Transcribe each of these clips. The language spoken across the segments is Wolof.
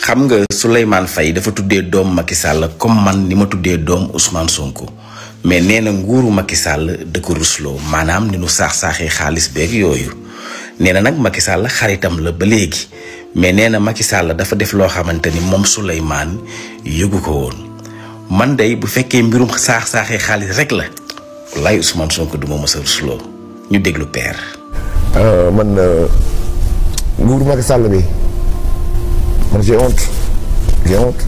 xam nga Souleymane Faye dafa tuddee doom Macky Sall comme man ni ma tuddee doom Ousmane Sonko mais nee na nguuru Macky Sall da ko rusloo maanaam ni nu saax-saaxee xaalis beeg yooyu nee na nag Macky Sall xaritam la ba léegi mais nee na Macky Sall dafa def loo xamante ni moom Souleymane yëgu ko woon man day bu fekkee mbirum saax-saaxee xaalis rek la wallaay Ousmane Sonko du ma mës a rusloo ñu déglu père. man nguuru Macky Sall bi man j'ai honte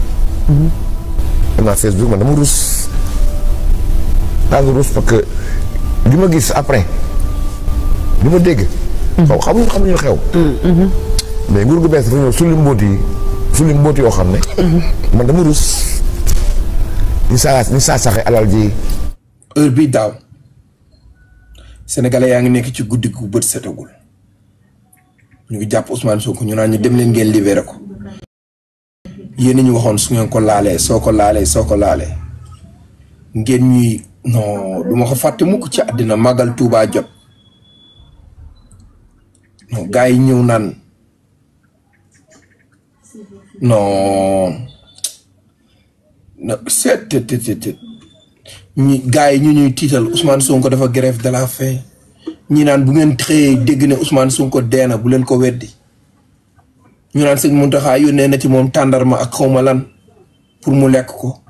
am naa Facebook man dama rus daa nga rus parce que li ma gis après li ma dégg xamuñu xew mais nguur gu bees dafa ñëw sulli mbóot yoo xam ne man dama rus ni saa saxe alal ji heure bii daaw sénégalais yaa ngi nekk ci guddi gu bët setagul ñu ngi jàpp Ousmane Sonko ñu naan ñu dem leen ngeen libéré ko yéen ñu waxoon su ngeen ko laalee soo ko laalee ngeen ñuy non du ma ko fàtte mukk ci àddina màggal Tuubaa jot non gars yi ñëw naan non seet ñi gars yi ñu ñuy tiital Ousmane Sonko dafa grève de la faim ñi naan bu ngeen xëyee dégg ne Ousmane Sonko deena bu leen ko weddi ñu naan sëñ Mountakha yónnee na ci moom tàndarma ak xawma lan pour mu lekk ko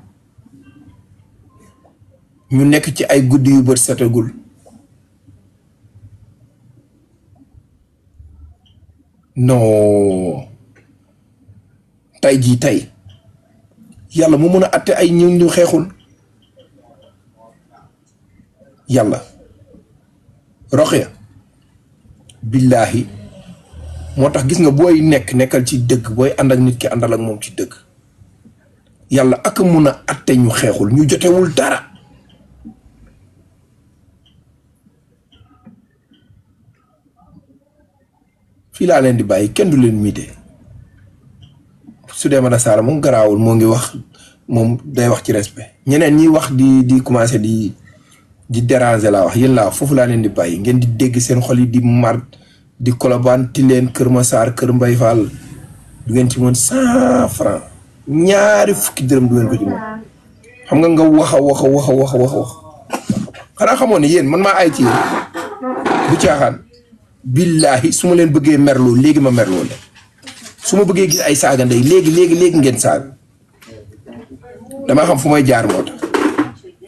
ñu nekk ci ay guddi yu bët setagul non tey yàlla mu mën a atte ay ñu xeexul yàlla roxya billaahi moo tax gis nga booy nekkal ci dëgg booy ànd ak nit ki àndal ak moom ci dëgg yàlla ak mun a atte ñu xeexul ñu jotewul dara fii laa leen di bàyyi kenn du leen miite su dee Mada Sarr moom garaawul moo ngi wax moom day wax ci respect ñeneen ñi wax di commencé di déranger laa wax yéen laa foofu laa leen di bàyyi ngeen di dégg seen xol yi di mar di Colobane ti leen Kër Massar Kër Mbay Fall du ngeen ci mën 100 francs ñaari fukki dërëm du ngeen ko ci mën xam nga wax xanaa xamoon ne yéen man maa ay ci yéen bu caaxaan billaahi su ma leen bëggee merloo léegi ma merloo leen su ma bëggee gis ay saaga ndey léegi ngeen saaga damaa xam fu may jaar moo tax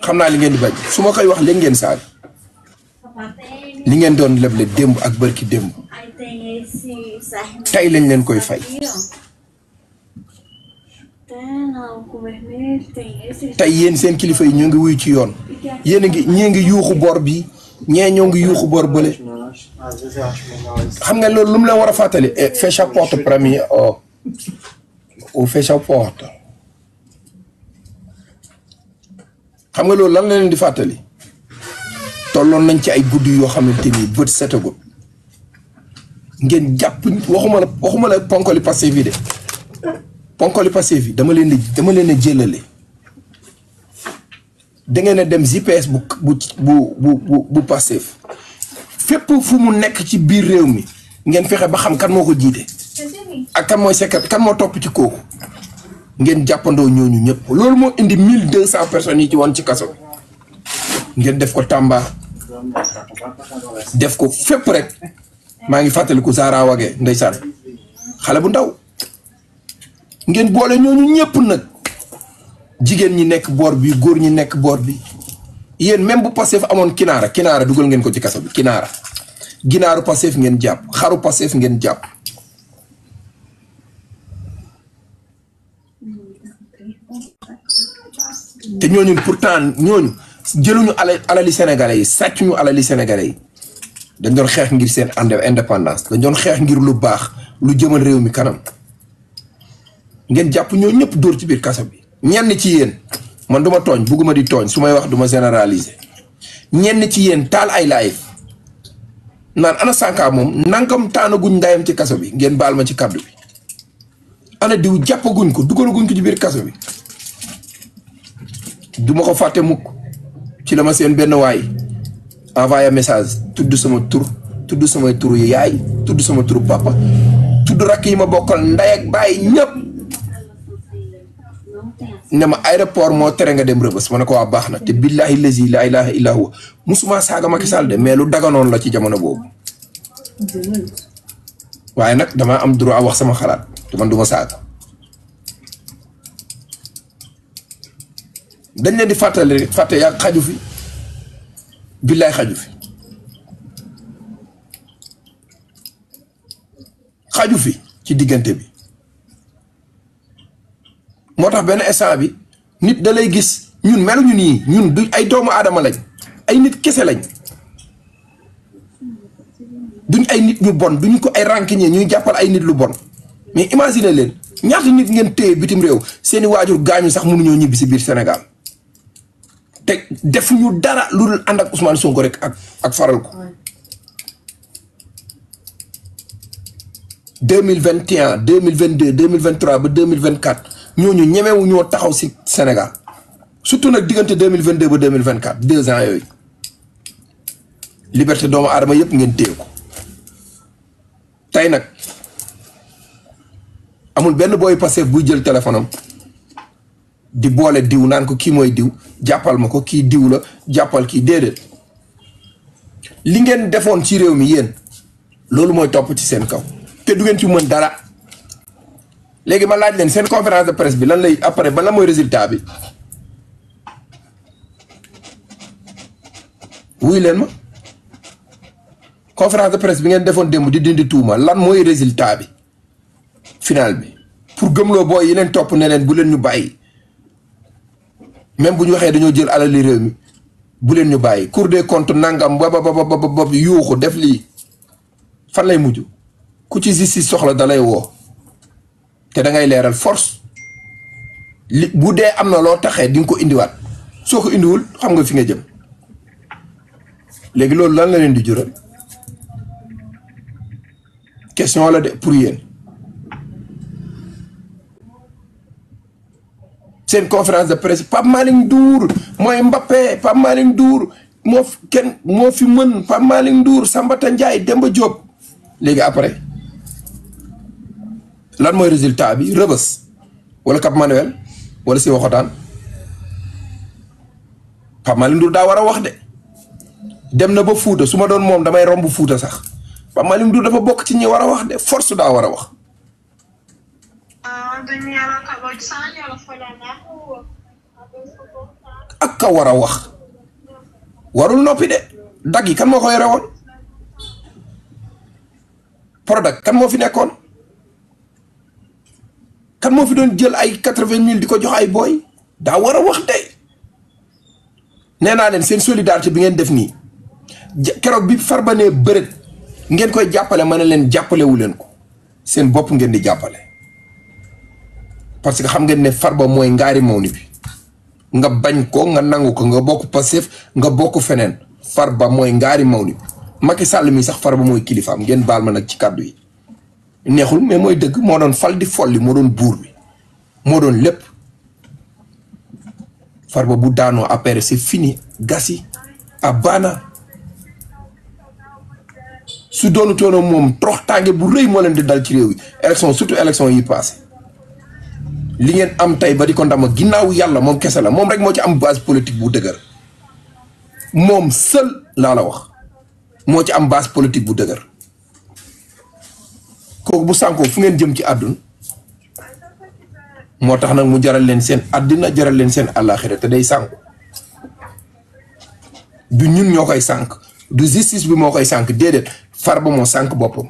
xam naa li ngeen di bañ su ma koy wax léegi ngeen saaga li ngeen doon leble démb ak bërki démb tey lañ leen koy fay tey yéen seen kilifa yi ñoo ngi wuyu ci yoon yéen a ngi ñii ngi yuuxu bor bi ñee ñoo ngi yuuxu bor bële xam nga loolu lu mu leen war a fàttali fecha porte premier o fecha porte xam nga loolu lan la leen di fàttali tolloon nañ ci ay guddi yoo xamante ni bët setagul ngeen jàpp waxuma la ponkoli Pastef yi de ponkoli Pastef yi dama leen a jëlale da ngeen a dem GPS bu Pastef fépp fu mu nekk ci biir réew mi ngeen fexe ba xam kan moo ko jiite ak kan mooy secret kan moo topp ci kooku ngeen jàppandoo ñooñu ñëpp loolu moo indi 1200 personnes yi ci woon ci kaso bi ngeen def ko Tamba def ko fépp rek maa ngi fàttaliku Zahra Wague ndeysaan xale bu ndaw ngeen boole ñooñu ñëpp nag jigéen ñi nekk boor bi góor ñi nekk boor bi yéen même bu Pastef amoon kinaara dugal ngeen ko ci kaso bi ginaaru Pastef ngeen jàpp xaru Pastef ngeen jàpp te ñooñu pourtant ñooñu jëluñu alali sénégalais yi sàccuñu alali sénégalais yi dañ doon xeex ngir seen indépendance dañ doon xeex ngir lu baax lu jëmal réew mi kanam ngeen jàpp ñoo ñëpp dóor ci biir kaso bi ñenn ci yéen man duma tooñ bugguma di tooñ su may wax duma généraliser ñenn ci yéen taal ay live naan ana Sanka moom nangam taanaguñ ndayam ci kaso bi ngeen baal ma ci kaddu bi ana diw jàppaguñ ko dugalaguñ ko ci biir kaso bi duma ko fàtte mukk ci la ma seen benn waay envoyé message tudd sama tur tudd sama turu yaay tudd sama turu papa tudd rakk yi ma bokkal ndey ak baay ñëpp ne ma aéroport moo tere nga dem Rebeuss ma ne ko waa baax na te billahi lazi la ilaha illa huwa musuma saaga Macky Sall de mais lu daganoon la ci jamono boobu waaye nag dama am droit wax sama xalaat te man du ma saaga dañ leen di fàttali rek fàtte yaa xaju fi billaay xaju fi ci diggante bi moo tax benn instant bi nit da lay gis ñun meluñu nii ñun du ay doomu aadama lañ ay nit kese lañ duñ ay nit ñu bon duñ ko ay rancunier ñuy jàppal ay nit lu bon mais imagine leen ñaata nit ngeen téye bitim réew seeni waajur gaañu sax mënuñoo ñibbi si biir Sénégal te defuñu dara lu dul ànd ak Ousmane Sonko rek ak faral ko 2021 2022 2023 ba 2024 ñooñu ñemewu ñoo taxaw si Sénégal surtout nag diggante 2022 ba 2024 2 ans yooyu liberté doomu aadama yëpp ngeen téye ko tey nag amul benn booy Pastef buy jël téléphone am di boole diw naan ko kii mooy diw jàppal ma ko kii diw la jàppal kii déedéet li ngeen defoon ci réew mi yéen loolu mooy topp ci seen kaw te du ngeen ci mën dara léegi ma laaj leen seen conférence de presse bi lan lay après ba lan mooy résultat bi wuy leen ma conférence de presse bi ngeen defoon démb di dindi tuuma lan mooy résultat bi final bi pour gëmloo booy yi leen topp ne leen bu leen ñu bàyyi même bu ñu waxee dañoo jël alali réew mi bu leen ñu bàyyi Cour des comptes nangam ba yuuxu def lii fan lay mujj ku ci justice soxla da lay woo te da ngay leeral force li bu dee am na loo taxee di nga ko indiwaat soo ko indiwul xam nga fi nga jëm léegi loolu lan la leen di jural question la de pour yéen seen conférence de presse Pape Malick Ndour mooy Mbappé Pape Malick Ndour moo fi mën Pape Malick Ndour Sambata Ndiaye Demba Diop léegi après lan mooy résultat bi Rebeuss wala Cap Manuel wala si waxotaan Pape Malick Ndour daa war a wax de dem na ba Fuuta su ma doon moom damay romb Fuuta sax Pape Malick Ndour dafa bokk ci ñi war a wax de force daa war a wax ak ka war a wax warul noppi de dag yi kan moo ko yore woon Prodac kan moo fi nekkoon kan moo fi doon jël ay 80 000 di ko jox ay booy daa war a wax de nee naa leen seen solidarité bi ngeen def nii keroog bi Farba ne bërët ngeen koy jàppale ma ne leen jàppalewu leen ko seen bopp ngeen di jàppale parce que xam ngeen ne Farba mooy ngaari Mawni bi nga bañ ko nga nangu ko nga bokk Pastef nga bokk feneen Farba mooy ngaari Mawni bi Macky Sall mi sax Farba mooy kilifaam ngeen baal ma nag ci kàddu yi neexul mais mooy dëgg moo doon fal di folli moo doon buur bi moo doon lépp Farba bu daanoo après c'est fini gasi a baana su doonu toonoo moom trox tànge bu rëy moo leen di dal ci réew yi élection surtout élection yi passé li ngeen am tey ba di ko ndama ginnaaw yàlla moom kese la moom rek moo ci am base politique bu dëgër moom seul laa la wax moo ci am base politique bu dëgër kooku bu sànkoo fu ngeen jëm ci àdduna moo tax nag mu jaral leen seen àddina jaral leen seen àllaaxira te day sànku du ñun ñoo koy sànk du justice bi moo koy sànk déedéet Farba moo sànk boppam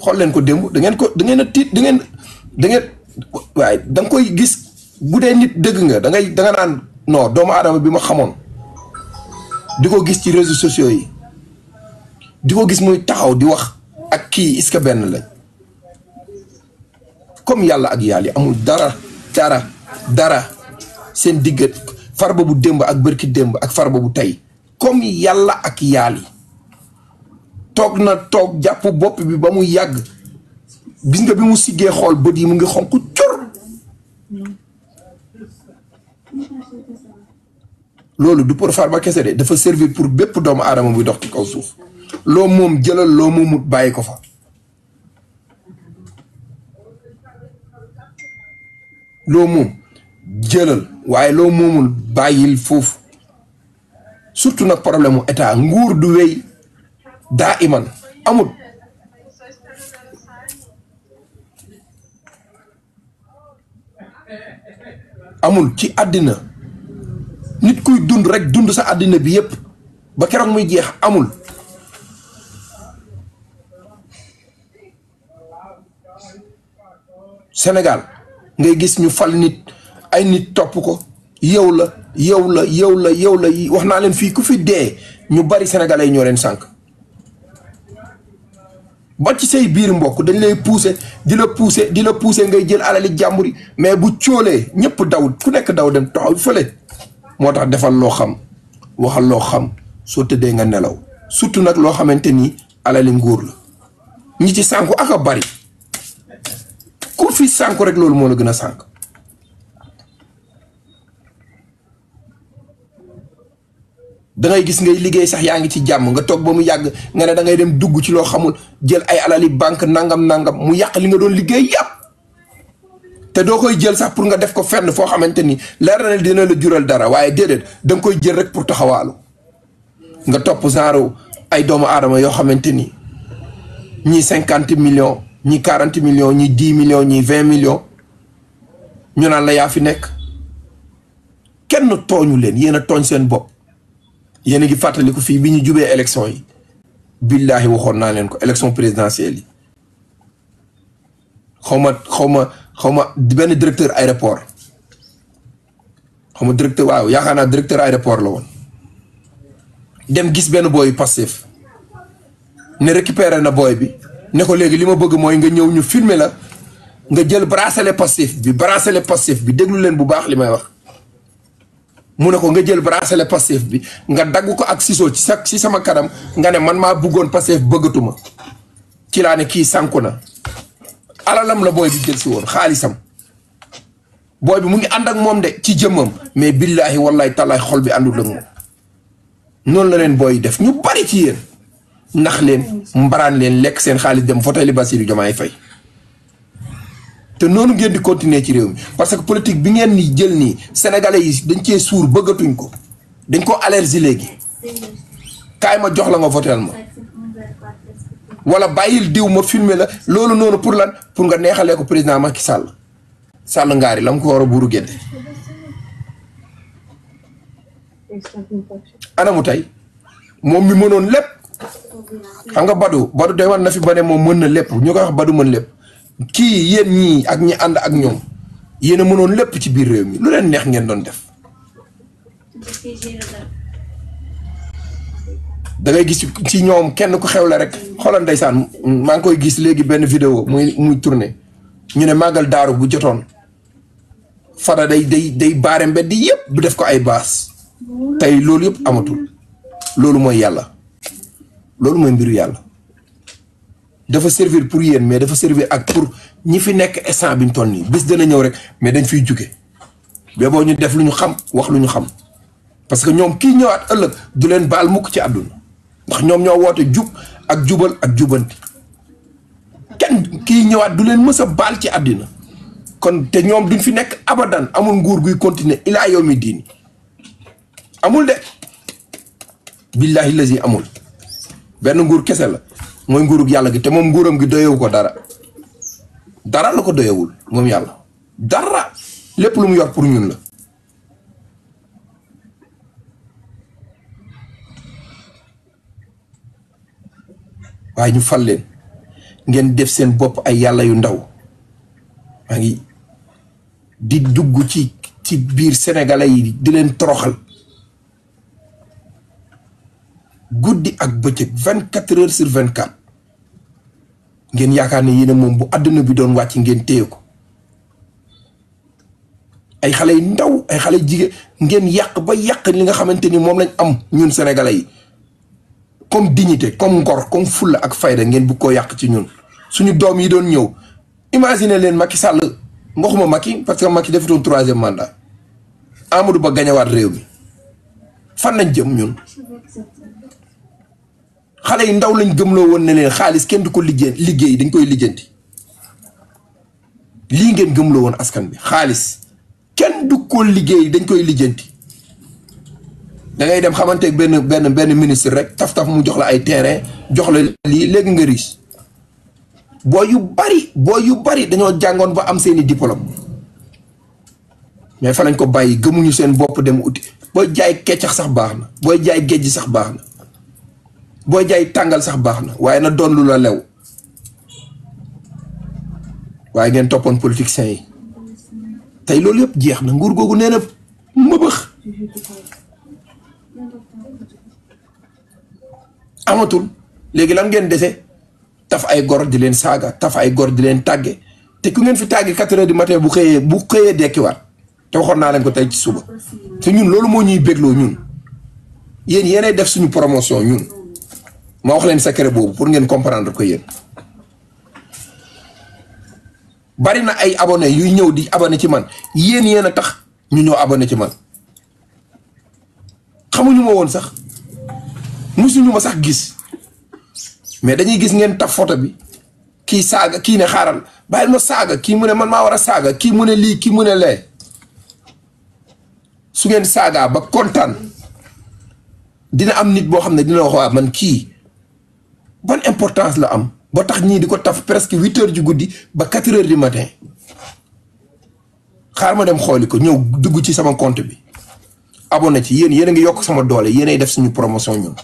xool leen ko démb da ngeen a tiit da ngeen waaye da nga koy gis bu dee nit dëgg nga da nga naan non doomu aadama bi ma xamoon di ko gis ci réseaux sociaux yi di ko gis muy taxaw di wax ak kii est-ce que benn lañ comme yàlla ak yàlla yi amul dara seen diggat Farba bu démb ak bërki démb ak Farba bu tey comme yàlla ak yàlla yi toog na toog jàpp bopp bi ba mu yàgg gis nga bi mu siggee xool bët yi mu ngi xonq cor loolu du pour Farba kese de dafa servir pour bépp doomu aadama buy dox ci kaw suuf loo moom jëlal loo moomut bàyyi ko fa loo moom jëlal waaye loo moomul bàyyil foofu surtout nag problème mu état nguur du wéy daa iman amul ci àddina nit kuy dund rek dund sa àddina bi yépp ba keroog muy jeex amul Sénégal ngay gis ñu fal nit ay nit topp ko yow la wax naa leen fii ku fi dee ñu bari sénégalais yi ñoo leen sànq ba ci say biir mbokk dañ lay pousser di la pousser ngay jël alali jàmbur yi mais bu cóolee ñëpp daw ku nekk daw dem taxaw fële moo tax defal loo xam waxal loo xam soo tëddee nga nelaw surtout nag loo xamante ni alali nguur la ñi ci sànku ak a bari ku fi sànku rek loolu moo la gën a sànk da ngay gis ngay liggéey sax yaa ngi ci jàmm nga toog ba mu yàgg nga ne da ngay dem dugg ci loo xamul jël ay alali banque nangam mu yàq li nga doon liggéey yàpp te doo koy jël sax pour nga def ko fenn foo xamante ni leer na dina la jural dara waaye déedéet da nga koy jël rek pour taxawaalu nga topp genre ay doomu aadama yoo xamante ni ñii 50 millions ñii 40 millions ñii 10 millions ñii 20 millions ñu naan la yaa fi nekk kenn tooñu leen yéen a tooñ seen bopp. yéen a ngi fàttaliku fii bi ñu jubee élection yi billaahi waxoon naa leen ko élection présidentielle yi xaw ma benn directeur aéroport waaw yaakaar naa directeur aéroport la woon dem gis benn booy Pastef ne récupéré na booy bi ne ko léegi li ma bëgg mooy nga ñëw ñu filmer la nga jël bracelet Pastef bi déglu leen bu baax li may wax mu ne ko nga jël bracelet Pastef bi nga dagg ko ak ciseau ci sama kanam nga ne man maa bëggoon Pastef bëggatuma ci laa ne kii sànku na alalam la booy bi jël si woon xaalisam booy bi mu ngi ànd ak moom de ci jëmmam mais billaahi wallahi tallaay xol bi àndul ak moom noonu la leen booy def ñu bari ci yéen nax leen mbaraan leen lekk seen xaalis dem voté Bassirou Diomaye Faye te noonu ngeen di continuer ci réew mi parce que politique bi ngeen ni jël nii sénégalais yi dañ cee suur bëggatuñ ko dañ ko allergie léegi kaay ma jox la nga votel ma wala bàyyil diw ma filmer la loolu noonu pour lan pour nga neexalee ko président Macky Sall ngaari la mu ko war a buuru génne anamu tey moom mi mënoon lépp xam nga Badou day war na fi ba ne moom mën na lépp ñu koy wax Badou mën lépp kii yéen ñii ak ñi ànd ak ñoom yéen a mënoon lépp ci biir réew mi lu leen neex ngeen doon def da ngay gis ci ñoom kenn ku xewle rek xoolal ndeysaan maa ngi koy gis léegi benn vidéo muy tourné ñu ne màggal daaru bu jotoon fada day baare mbedd yëpp bu def ko ay baas tey loolu yëpp amatul loolu mooy yàlla loolu mooy mbiru yàlla dafa servir pour yéen mais dafa servir ak pour ñi fi nekk instant bi ñu toll nii bés dana ñëw rek mais dañ fiy jóge mais boo ñu def lu ñu xam wax lu ñu xam parce que ñoom kii ñëwaat ëllëg du leen baal mukk ci àdduna ndax ñoom ñoo woote jub ak jubal ak jubanti kenn kii ñëwaat du leen mës a baal ci àddina kon te ñoom duñ fi nekk abadan amul nguur guy continuer ilaa yawmi diini amul de billahi lazi amul benn nguur kese la mooy nguurug yàlla gi te moom nguuram gi doyewu ko dara la ko doyewul moom yàlla dara lépp lu mu yor pour ñun la waaye ñu fal leen ngeen def seen bopp ay yàlla yu ndaw maa ngi di dugg ci biir sénégalais yi di leen toroxal guddi ak bëccëg 24 heures sur 24 ngeen yaakaar ne yéen moom bu àdduna bi doon wàcc ngeen téye ko ay xale yu ndaw ay xale jigéen ngeen yàq ba yàq li nga xamante ni moom lañ am ñun sénégalais yi comme dignité comme ngor comme fulla ak fayda ngeen bu ko yàq ci ñun suñu doom yi doon ñëw imagine leen Macky Sall waxuma Macky parce que Macky defutoon 3e mandat Amadou Ba gañawaat réew mi fan lañ jëm ñun xale yi ndaw lañ gëmloo woon ne leen xaalis kenn du ko liggéey dañ koy lijjanti lii ngeen gëmloo woon askan bi xaalis kenn du ko liggéey dañ koy lijjanti da ngay dem xamanteeg benn ministre rek taf mu jox la ay terrain jox la lii léegi nga riche boo yu bari dañoo jàngoon ba am seeni diplôme mais fa lañ ko bàyyi gëmuñu seen bopp dem uti booy jaay keccax sax baax na booy jaay géej sax baax na booy jaay tàngal sax baax na waaye na doon lu la lew waaye ngeen toppoon politiciens yi tey loolu yëpp jeex na nguur googu nee na mëbëx amatul léegi lan ngeen dese taf ay gor di leen saaga taf ay gor di leen tàgge te ku ngeen fi tàgge 4 heures du matin bu xëyee dekkiwaat te waxoon naa leen ko tey ci suba te ñun loolu moo ñuy bégloo ñun yéen yéenay def suñu promotion ñun ma wax leen secret boobu pour ngeen comprendre ko yéen bari na ay abonné yuy ñëw di abonné ci man yéen a tax ñu ñëw abonné ci man xamuñu ma woon sax musuñu ma sax gis mais dañuy gis ngeen taf photo bi kii saaga kii ne xaaral bàyyil ma saaga kii mu ne man maa war a saaga kii mu ne lii kii mu ne lee su ngeen saagaa ba kontaan dina am nit boo xam ne dina wax waa man kii ban importance la am ba tax ñii di ko taf presque 8 heures ju guddi ba 4 heures du matin xaar ma dem xooli ko ñëw dugg ci sama compte bi abonné ci yéen a ngi yokk sama doole yéenay def suñu promotion ñun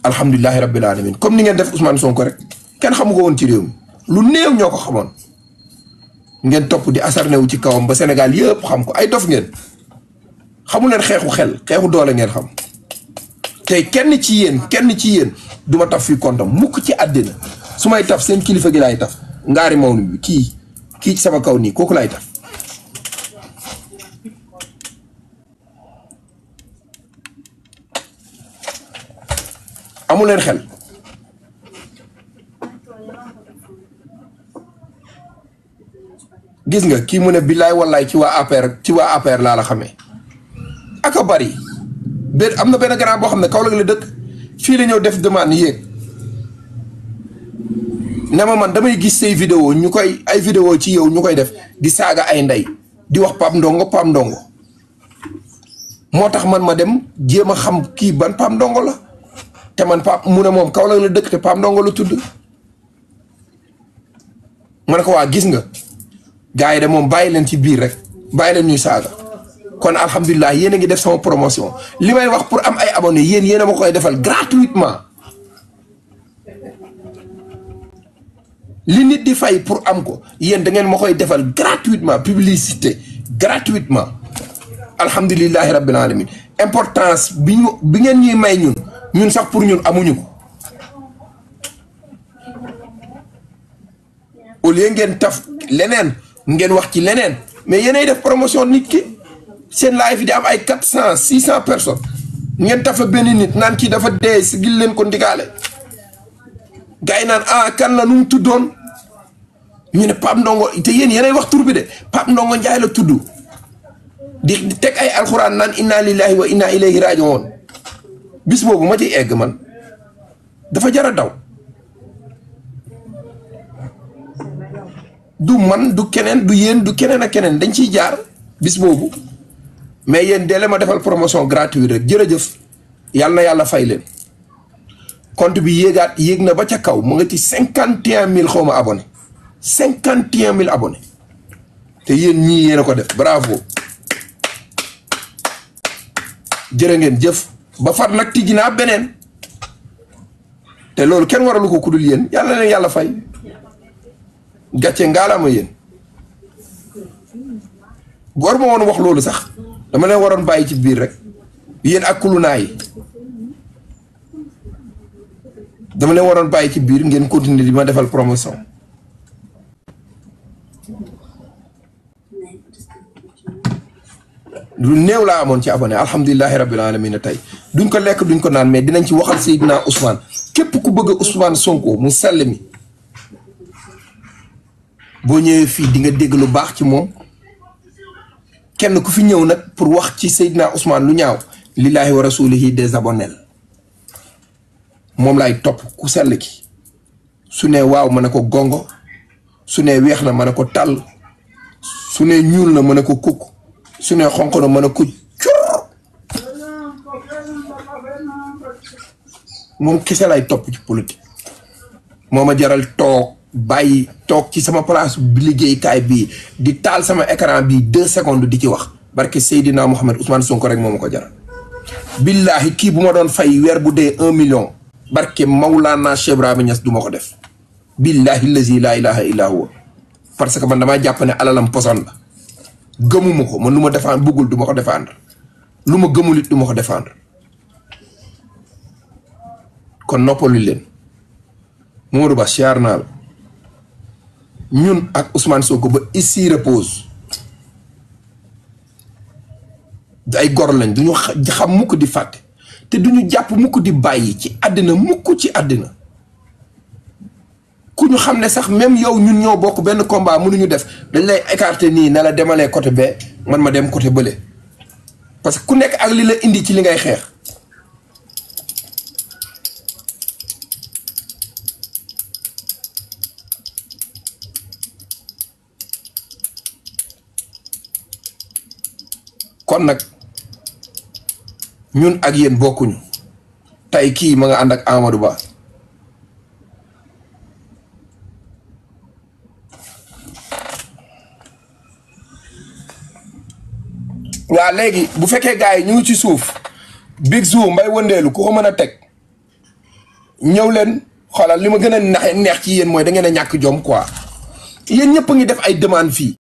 alhamdulilahi rabbil alamin comme ni ngeen def Ousmane Sonko rek kenn xamu ko woon ci réew mi lu néew ñoo ko xamoon ngeen topp di asarne wu ci kawam ba Sénégal yëpp xam ko ay dof ngeen xamu leen xeexu xel xeexu doole ngeen xam tey kenn ci yéen du ma taf fii kontam mukk ci àddina su may taf seen kilifa gi laay taf ngaari mawni bi kii ci sama kaw nii kooku laay taf amu leen xel gis nga kii mu ne billaay wallaay ci waa APR laa la xamee aka bari am na benn grand boo xam ne Kaolack la dëkk fii la ñëw def demande yéeg ne ma man damay gis say vidéo ay vidéo ci yow ñu koy def di saaga ay ndey di wax Pape Ndongo moo tax man ma dem jéem a xam kii ban Pape Ndongo la te man Pape mu ne moom Kaolack la dëkk te Pape Ndongo la tudd ma ne ko waa gis nga gars yi de moom bàyyi leen ci biir rek bàyyi leen ñuy saaga kon alhamdulilah yéen a ngi def sama promotion li may wax pour am ay abonné yéen a ma koy defal gratuitement li nit di fay pour am ko yéen da ngeen ma koy defal gratuitement publicité gratuitement alhamdulilahi rabbil alamin importance bi ngeen ñuy may ñun sax pour ñun amuñu ko au lieu ngeen taf leneen ngeen wax ci leneen mais yéenay def promotion nit ki seen live yi di am ay 400 600 personnes ngeen tafa benn nit naan kii dafa dee si gil leen ko ndigaale gars yi naan kan la nu mu tuddoon ñu ne Pape Ndongo te yéenay wax tur bi de Pape Ndongo Njaay la tudd di teg ay alxuraan naan inna lillahi wa inna ilayhi raaji'uun bis boobu ma ciy egg man dafa jar a daw du man du keneen du yéen du keneen ak keneen dañ ciy jaar bis boobu mais yéen deele ma defal promotion gratuite rek jërëjëf yàlla na yàlla fay leen compte bi yéeg na ba ca kaw mu nga ci 51 000 xaw ma abonné 51 000 abonné te yéen ñii yéen a ko def bravo jërë ngeen jëf ba far nag tijji naa beneen te loolu kenn waralu ko kudul yéen yàlla na leen yàlla fay gàcce ngaalaama yéen war ma woon wax loolu sax dama leen waroon bàyyi ci biir rek yéen ak kulunaa yi dama leen waroon bàyyi ci biir ngeen continuer di ma defal promotion lu néew laa amoon ci abonné alhamdulilahi rabbil alamin tey duñ ko lekk duñ ko naan mais dinañ ci waxal Seydina Ousmane képp ku bëgg a Ousmane Sonko mu sell mi boo ñëwee fii di nga dégg lu baax ci moom kenn ku fi ñëw nag pour wax ci Seydina Ousmane lu ñaaw lillahi wa rasulihi des abonnés moom laay topp ku sell ki su ne waaw ma ne ko gongo su ne weex na mën a ko tàll su ne ñuul na mën a ko kukk su ne xonq na mën a ko cur moom kese lay topp ci politique moo ma jaral toog bàyyi toog ci sama place bi liggéeykaay bii di taal sama écran bii 2 secondes di ci wax barke Seydina Mohamed Ousmane Sonko rek moo ma ko jaral billahi kii bu ma doon fay weer bu dee 1 million barke Maulana Cheikh Ibrahima Niass du ma ko def billahi lazi la ilaha illa huwa parce que man damaa jàpp ne alalam poson la gëmuma ko man lu ma défendre bëggul du ma ko défendre lu ma gëmul it du ma ko défendre kon noppalu leen Modou Ba siyaar naa la ñun ak Ousmane Sonko ba ici repose ay gor lañ duñu xam mukk di fàtte te duñu jàpp mukk di bàyyi ci àddina mukk ci àddina ku ñu xam ne sax même yow ñun ñoo bokk benn combat mënuñu def dañ lay écarter nii ne la demalee côté bee man ma dem côté bële parce que ku nekk ak li la indi ci li ngay xeex kon nag ñun ak yéen bokkuñu tey kii ma nga ànd ak Amadou Ba waa léegi bu fekkee gars yi ñu ngi ci suuf Big Zou Mbay Wëndeelu ku ko mën a teg ñëw leen xoolal li ma gën a neex ci yéen mooy da ngeen a ñàkk jom quoi yéen ñëpp a ngi def ay demande fii